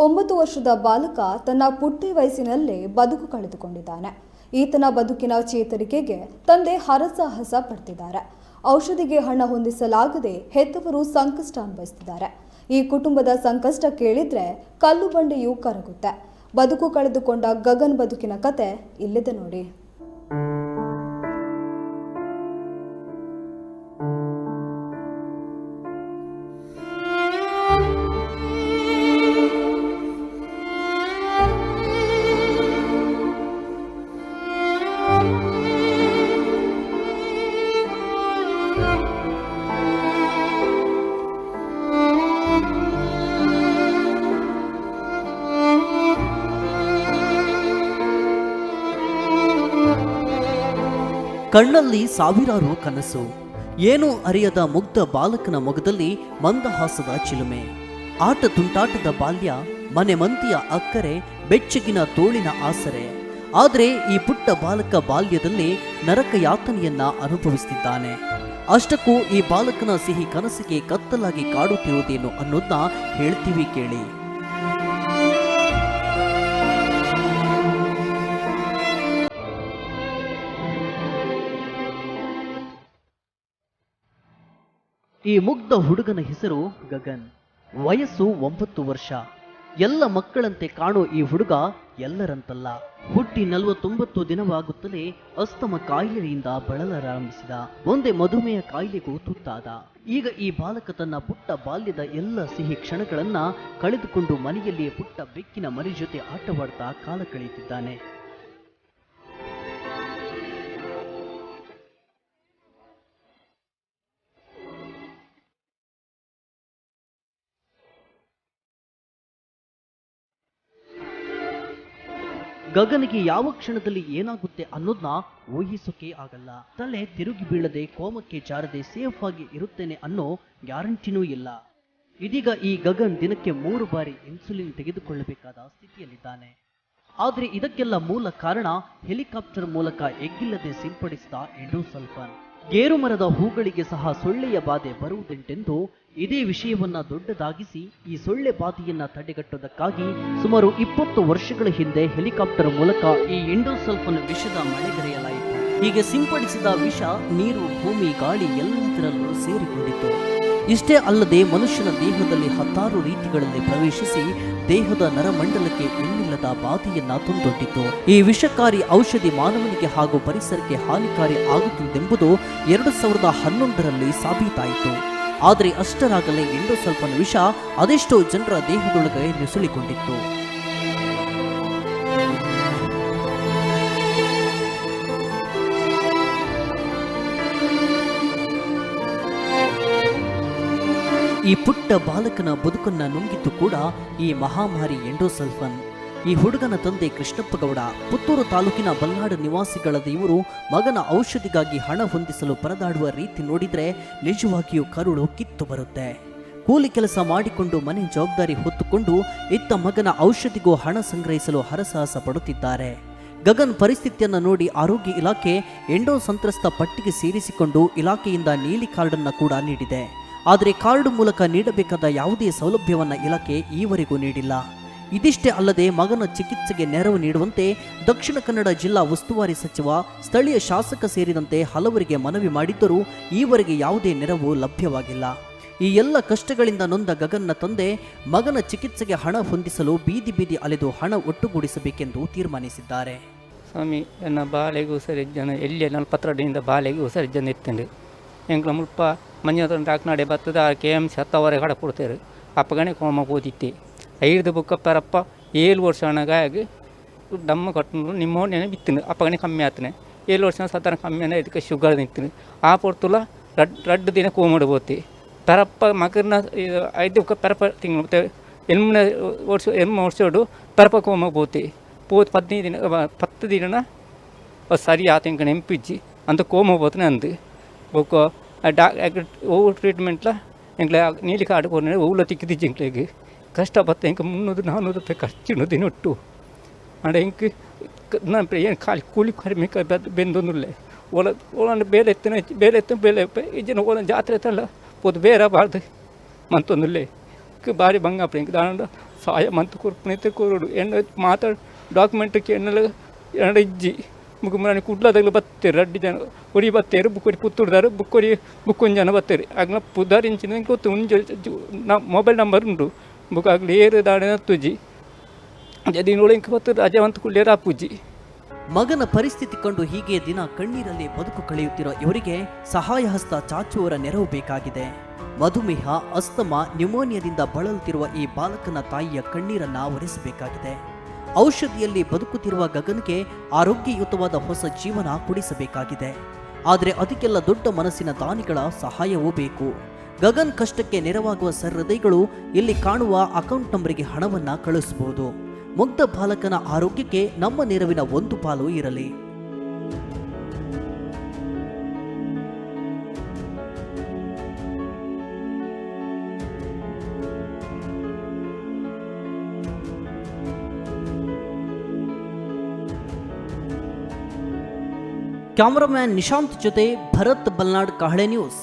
9 ವರ್ಷದ ಬಾಲಕ ತನ್ನ ಪುಟ್ಟ ವಯಸ್ಸಿನಲ್ಲೇ ಬದುಕು ಕಳೆದುಕೊಂಡಿದ್ದಾನೆ. ಈತನ ಬದುಕಿನ ಚೇತರಿಕೆಗೆ ತಂದೆ ಹರಸಾಹಸ ಪಡ್ತಿದ್ದಾರೆ. ಔಷಧಿಗೆ ಹಣ ಹೊಂದಿಸಲಾಗದೆ ಹೆತ್ತವರು ಸಂಕಷ್ಟ ಅನುಭವಿಸುತ್ತಿದ್ದಾರೆ. ಈ ಕುಟುಂಬದ ಸಂಕಷ್ಟ ಕೇಳಿದ್ರೆ ಕಲ್ಲು ಬಂಡೆಯೂ ಕರಗುತ್ತೆ. ಬದುಕು ಕಳೆದುಕೊಂಡ ಗಗನ್ ಬದುಕಿನ ಕತೆ ಇಲ್ಲಿದೆ ನೋಡಿ. ಕಣ್ಣಲ್ಲಿ ಸಾವಿರಾರು ಕನಸು, ಏನೂ ಅರಿಯದ ಮುಗ್ಧ ಬಾಲಕನ ಮೊಗದಲ್ಲಿ ಮಂದಹಾಸದ ಚಿಲುಮೆ, ಆಟ ತುಂಟಾಟದ ಬಾಲ್ಯ, ಮನೆ ಮಂದಿಯ ಅಕ್ಕರೆ, ಬೆಚ್ಚಗಿನ ತೋಳಿನ ಆಸರೆ. ಆದರೆ ಈ ಪುಟ್ಟ ಬಾಲಕ ಬಾಲ್ಯದಲ್ಲಿ ನರಕ ಯಾತನೆಯನ್ನ ಅನುಭವಿಸುತ್ತಿದ್ದಾನೆ. ಅಷ್ಟಕ್ಕೂ ಈ ಬಾಲಕನ ಸಿಹಿ ಕನಸಿಗೆ ಕತ್ತಲಾಗಿ ಕಾಡುತ್ತಿರುವುದೇನು ಅನ್ನೋದನ್ನ ಹೇಳ್ತೀವಿ ಕೇಳಿ. ಈ ಮುಗ್ಧ ಹುಡುಗನ ಹೆಸರು ಗಗನ್. ವಯಸ್ಸು 9 ವರ್ಷ. ಎಲ್ಲ ಮಕ್ಕಳಂತೆ ಕಾಣೋ ಈ ಹುಡುಗ ಎಲ್ಲರಂತಲ್ಲ. ಹುಟ್ಟಿ 49 ದಿನವಾಗುತ್ತಲೇ ಅಸ್ತಮ ಕಾಯಿಲೆಯಿಂದ ಬಳಲರಾರಂಭಿಸಿದ. ಒಂದೇ ಮಧುಮೇಹ ಕಾಯಿಲೆಗೂ ತುತ್ತಾದ. ಈಗ ಈ ಬಾಲಕ ತನ್ನ ಪುಟ್ಟ ಬಾಲ್ಯದ ಎಲ್ಲ ಸಿಹಿ ಕ್ಷಣಗಳನ್ನ ಕಳೆದುಕೊಂಡು ಮನೆಯಲ್ಲಿಯೇ ಪುಟ್ಟ ಬೆಕ್ಕಿನ ಮರಿ ಜೊತೆ ಆಟವಾಡ್ತಾ ಕಾಲ ಕಳೆಯುತ್ತಿದ್ದಾನೆ. ಗಗನಿಗೆ ಯಾವ ಕ್ಷಣದಲ್ಲಿ ಏನಾಗುತ್ತೆ ಅನ್ನೋದನ್ನ ಊಹಿಸೋಕೆ ಆಗಲ್ಲ. ತಲೆ ತಿರುಗಿ ಬೀಳದೆ, ಕೋಮಕ್ಕೆ ಜಾರದೆ ಸೇಫ್ ಆಗಿ ಇರುತ್ತೇನೆ ಅನ್ನೋ ಗ್ಯಾರಂಟಿನೂ ಇಲ್ಲ. ಇದೀಗ ಈ ಗಗನ್ ದಿನಕ್ಕೆ 3 ಬಾರಿ ಇನ್ಸುಲಿನ್ ತೆಗೆದುಕೊಳ್ಳಬೇಕಾದ ಸ್ಥಿತಿಯಲ್ಲಿದ್ದಾನೆ. ಆದ್ರೆ ಇದಕ್ಕೆಲ್ಲ ಮೂಲ ಕಾರಣ ಹೆಲಿಕಾಪ್ಟರ್ ಮೂಲಕ ಎಗ್ಗಿಲ್ಲದೆ ಸಿಂಪಡಿಸಿದ ಎಂಡೋಸಲ್ಫಾನ್. ಗೇರು ಮರದ ಹೂಗಳಿಗೆ ಸಹ ಸೊಳ್ಳೆಯ ಬಾಧೆ ಬರುವುದುಂಟೆಂದು ಇದೇ ವಿಷಯವನ್ನ ದೊಡ್ಡದಾಗಿಸಿ ಈ ಸೊಳ್ಳೆ ಬಾಧೆಯನ್ನ ತಡೆಗಟ್ಟುವುದಕ್ಕಾಗಿ ಸುಮಾರು 20 ವರ್ಷಗಳ ಹಿಂದೆ ಹೆಲಿಕಾಪ್ಟರ್ ಮೂಲಕ ಈ ಎಂಡೋಸಲ್ಫಾನ್ ವಿಷದ ಮಳೆಗರೆಯಲಾಯಿತು. ಹೀಗೆ ಸಿಂಪಡಿಸಿದ ವಿಷ ನೀರು, ಭೂಮಿ, ಗಾಳಿ ಎಲ್ಲದರಲ್ಲೂ ಸೇರಿಕೊಂಡಿತು. ಇಷ್ಟೇ ಅಲ್ಲದೆ ಮನುಷ್ಯನ ದೇಹದಲ್ಲಿ ಹತ್ತಾರು ರೀತಿಗಳಲ್ಲಿ ಪ್ರವೇಶಿಸಿ ದೇಹದ ನರಮಂಡಲಕ್ಕೆ ಎನ್ನಿಲ್ಲದ ಬಾಧೆಯನ್ನ ತಂದೊಡ್ಡಿತು. ಈ ವಿಷಕಾರಿ ಔಷಧಿ ಮಾನವನಿಗೆ ಹಾಗೂ ಪರಿಸರಕ್ಕೆ ಹಾನಿಕಾರಿ ಆಗುತ್ತದೆಂಬುದು 2011ರಲ್ಲಿ ಸಾಬೀತಾಯಿತು. ಆದರೆ ಅಷ್ಟರಾಗಲೇ ಎಂಡೋಸಲ್ಫಾನ್ ವಿಷ ಅದೆಷ್ಟೋ ಜನರ ದೇಹದೊಳಗೆ ನುಸುಳಿಕೊಂಡಿತ್ತು. ಈ ಪುಟ್ಟ ಬಾಲಕನ ಬದುಕನ್ನ ನುಂಗಿದ್ದು ಕೂಡ ಈ ಮಹಾಮಾರಿ ಎಂಡೋಸಲ್ಫಾನ್. ಈ ಹುಡುಗನ ತಂದೆ ಕೃಷ್ಣಪ್ಪಗೌಡ ಪುತ್ತೂರು ತಾಲೂಕಿನ ಬಲ್ನಾಡು ನಿವಾಸಿಗಳಾದ ಇವರು ಮಗನ ಔಷಧಿಗಾಗಿ ಹಣ ಹೊಂದಿಸಲು ಪರದಾಡುವ ರೀತಿ ನೋಡಿದ್ರೆ ನಿಜವಾಗಿಯೂ ಕರುಳು ಕಿತ್ತು ಬರುತ್ತೆ. ಕೂಲಿ ಕೆಲಸ ಮಾಡಿಕೊಂಡು ಮನೆ ಜವಾಬ್ದಾರಿ ಹೊತ್ತುಕೊಂಡು ಇತ್ತ ಮಗನ ಔಷಧಿಗೂ ಹಣ ಸಂಗ್ರಹಿಸಲು ಹರಸಾಹಸ ಪಡುತ್ತಿದ್ದಾರೆ. ಗಗನ್ ಪರಿಸ್ಥಿತಿಯನ್ನು ನೋಡಿ ಆರೋಗ್ಯ ಇಲಾಖೆ ಎಂಡೋ ಸಂತ್ರಸ್ತ ಪಟ್ಟಿಗೆ ಸೇರಿಸಿಕೊಂಡು ಇಲಾಖೆಯಿಂದ ನೀಲಿ ಕಾರ್ಡನ್ನು ಕೂಡ ನೀಡಿದೆ. ಆದರೆ ಕಾರ್ಡ್ ಮೂಲಕ ನೀಡಬೇಕಾದ ಯಾವುದೇ ಸೌಲಭ್ಯವನ್ನು ಇಲಾಖೆ ಈವರೆಗೂ ನೀಡಿಲ್ಲ. ಇದಿಷ್ಟೇ ಅಲ್ಲದೆ ಮಗನ ಚಿಕಿತ್ಸೆಗೆ ನೆರವು ನೀಡುವಂತೆ ದಕ್ಷಿಣ ಕನ್ನಡ ಜಿಲ್ಲಾ ಉಸ್ತುವಾರಿ ಸಚಿವ, ಸ್ಥಳೀಯ ಶಾಸಕ ಸೇರಿದಂತೆ ಹಲವರಿಗೆ ಮನವಿ ಮಾಡಿದ್ದರೂ ಈವರೆಗೆ ಯಾವುದೇ ನೆರವು ಲಭ್ಯವಾಗಿಲ್ಲ. ಈ ಎಲ್ಲ ಕಷ್ಟಗಳಿಂದ ನೊಂದ ಗಗನ್ನ ತಂದೆ ಮಗನ ಚಿಕಿತ್ಸೆಗೆ ಹಣ ಹೊಂದಿಸಲು ಬೀದಿ ಬೀದಿ ಅಲೆದು ಹಣ ಒಟ್ಟುಗೂಡಿಸಬೇಕೆಂದು ತೀರ್ಮಾನಿಸಿದ್ದಾರೆ. ಸ್ವಾಮಿ, ನನ್ನ ಬಾಲೆಗೆ ಹುಷಾರಿಜ್ಜನ ಎಲ್ಲಿ 42ರಿಂದ ಬಾಲೆಗೆ ಹುಷಾರಿಜ್ಜನ ಇತ್ತಂಡು ಎಂಕ್ಲ ಮುಲ್ಪ ಮಂಜುನಾಥ ಡಾಕ್ನಾಡೆ ಬತ್ತದ K M C ಹತ್ತವರೆ ಕಡ ಕೊಡ್ತೇವೆ. ಅಪ್ಪಗಣೆ ಕೋಮ ಓದಿತ್ತೆ ಐದು ಬುಕ್ಕ ಪರಪ್ಪ 7 ವರ್ಷ ಅಣಗಾಗಿ ದಮ್ಮ ಕಟ್ಟು ನಿಮ್ಮ ನೆನೆ ಬಿತ್ತಿನ ಅಪ್ಪಗಣೆ ಕಮ್ಮಿ ಆತನೆ. 7 ವರ್ಷ ಸಾಧಾರಣ ಕಮ್ಮಿ ಅಂದ್ರೆ ಇದಕ್ಕೆ ಶುಗರ್ ನಿಂತೀನಿ. ಆ ಪೊರ್ತುಲ ರಡ್ ರಡ್ಡು ದಿನ ಕೋಮಡು ಪೋತಿ ಪರಪ್ಪ ಮಗನ ಐದು ಬುಕ್ಕ ಪರಪ್ಪ ತಿಂಗಳು ಮತ್ತೆ ಎಣ್ಮನೆ ವರ್ಷ ಎಣ್ಮ ವರ್ಷಡು ಪರಪ್ಪ ಕೋಮ ಪೋತಿ ಪೋತ್ 15 ದಿನ 10 ದಿನ ಸರಿ ಆತ ಎಂಕ ನೆಂಪಿಜ್ಜಿ ಅಂತ ಕೋಮ ಪೋತನೆ ಅಂದು ಬೊಕ್ಕ ಡಾ ಒವು ಟ್ರೀಟ್ಮೆಂಟ್ಲ ಎಂಕ್ಲೆ ನೀಲಿ ಕಾರ್ಡ್ ಕೊರ್ನೆ ಒವ್ಲ ತಿಕ್ಕಿದಿಜ್ಜಿ. ಎಂಕ್ಲೆಗ್ ಕಷ್ಟ ಬತ್ತ ಎಂಕ್ 300-400 ರೂಪಾಯಿ ಖರ್ಚುಂಡು ದಿನೊಟ್ಟು. ಆಂಡ ಎಂಕ್ ಏನು ಖಾಲಿ ಕೂಲಿ ಕಡಿಮೆ ಬೆಂದೊಂದುಲ್ಲೆ. ಓಲ ಓಲಂಡ ಬೇಲೆ ಎತ್ತಿನ ಬೇಲೆ ಎತ್ತಿನ ಬೇಲೆ ಇಜ್ಜಿನ ಓಲನ್ ಜಾತ್ರೆ ಎತ್ತಲ್ಲ ಪೋದು ಬೇರೆ ಬಾರ್ದು ಮಂತೊಂದುಲ್ಲೆ. ಬಾರಿ ಬಂಗ ಆಪುಂಡು ಎಂಕ್ ದಾದಂಡ ಸಹಾಯ ಮಂತ್ ಕೊರ್ಪುನೈತೆ ಕೊರೊಡು. ಎನ್ನ ಮಾತ ಡಾಕ್ಯುಮೆಂಟ್ ಎನ್ನಲ ಎನ್ನಡ ಇಜ್ಜಿ. ಬೊಕ ಮುರಾನಿ ಕುಡ್ಲದಗ್ಲು ಬತ್ತೆರ್ ರಡ್ಡ್ ಜನ, ಒರಿ ಬತ್ತೆರ್ ಬೊಕೊರಿ ಪುತ್ತೂರ್ದಾರ್ ಬೊಕೊರಿ ಬೊಕ್ಕೊಂಜಿ ಜನ ಬತ್ತೆರ್. ಅಗ್ಲ್ನ ಪುದರ್ ಎಂಚಿನ ಎಂಕ್ ಗೊತ್ತು ಒಂಜಿ ಮೊಬೈಲ್ ನಂಬರ್ ಉಂಡು. ಬೊಕ ಅಗ್ಲು ಏರ್ ದಾದ ತುಜಿ ದಿನೋಳು ಎಂಕ್ ಬತ್ತ್ ರಜೆ ಮಂತ್ ಕುಲ್ಯೆರೆ ಆಪುಜಿ. ಮಗನ ಪರಿಸ್ಥಿತಿ ಕಂಡು ಹೀಗೆ ದಿನ ಕಣ್ಣೀರಲ್ಲಿ ಬದುಕು ಕಳೆಯುತ್ತಿರೋ ಇವರಿಗೆ ಸಹಾಯ ಹಸ್ತ ಚಾಚುವವರ ನೆರವು ಬೇಕಾಗಿದೆ. ಮಧುಮೇಹ, ಅಸ್ತಮಾ, ನ್ಯುಮೋನಿಯಾದಿಂದ ಬಳಲುತ್ತಿರುವ ಈ ಬಾಲಕನ ತಾಯಿಯ ಕಣ್ಣೀರನ್ನ ಒರೆಸಬೇಕಾಗಿದೆ. ಔಷಧಿಯಲ್ಲಿ ಬದುಕುತ್ತಿರುವ ಗಗನ್ಗೆ ಆರೋಗ್ಯಯುತವಾದ ಹೊಸ ಜೀವನ ಕೊಡಿಸಬೇಕಾಗಿದೆ. ಆದರೆ ಅದಕ್ಕೆಲ್ಲ ದೊಡ್ಡ ಮನಸ್ಸಿನ ದಾನಿಗಳ ಸಹಾಯವೂ ಬೇಕು. ಗಗನ್ ಕಷ್ಟಕ್ಕೆ ನೆರವಾಗುವ ಸಹೃದಯಿಗಳು ಇಲ್ಲಿ ಕಾಣುವ ಅಕೌಂಟ್ ನಂಬರಿಗೆ ಹಣವನ್ನ ಕಳಿಸಬಹುದು. ಮುಗ್ಧ ಬಾಲಕನ ಆರೋಗ್ಯಕ್ಕೆ ನಮ್ಮ ನೆರವಿನ ಒಂದು ಪಾಲು ಇರಲಿ. ಕ್ಯಾಮರಾಮ್ಯಾನ್ ನಿಶಾಂತ್ ಜೊತೆ ಭರತ್ ಬಲ್ನಾಡ್, ಕಹಳೆ ನ್ಯೂಸ್.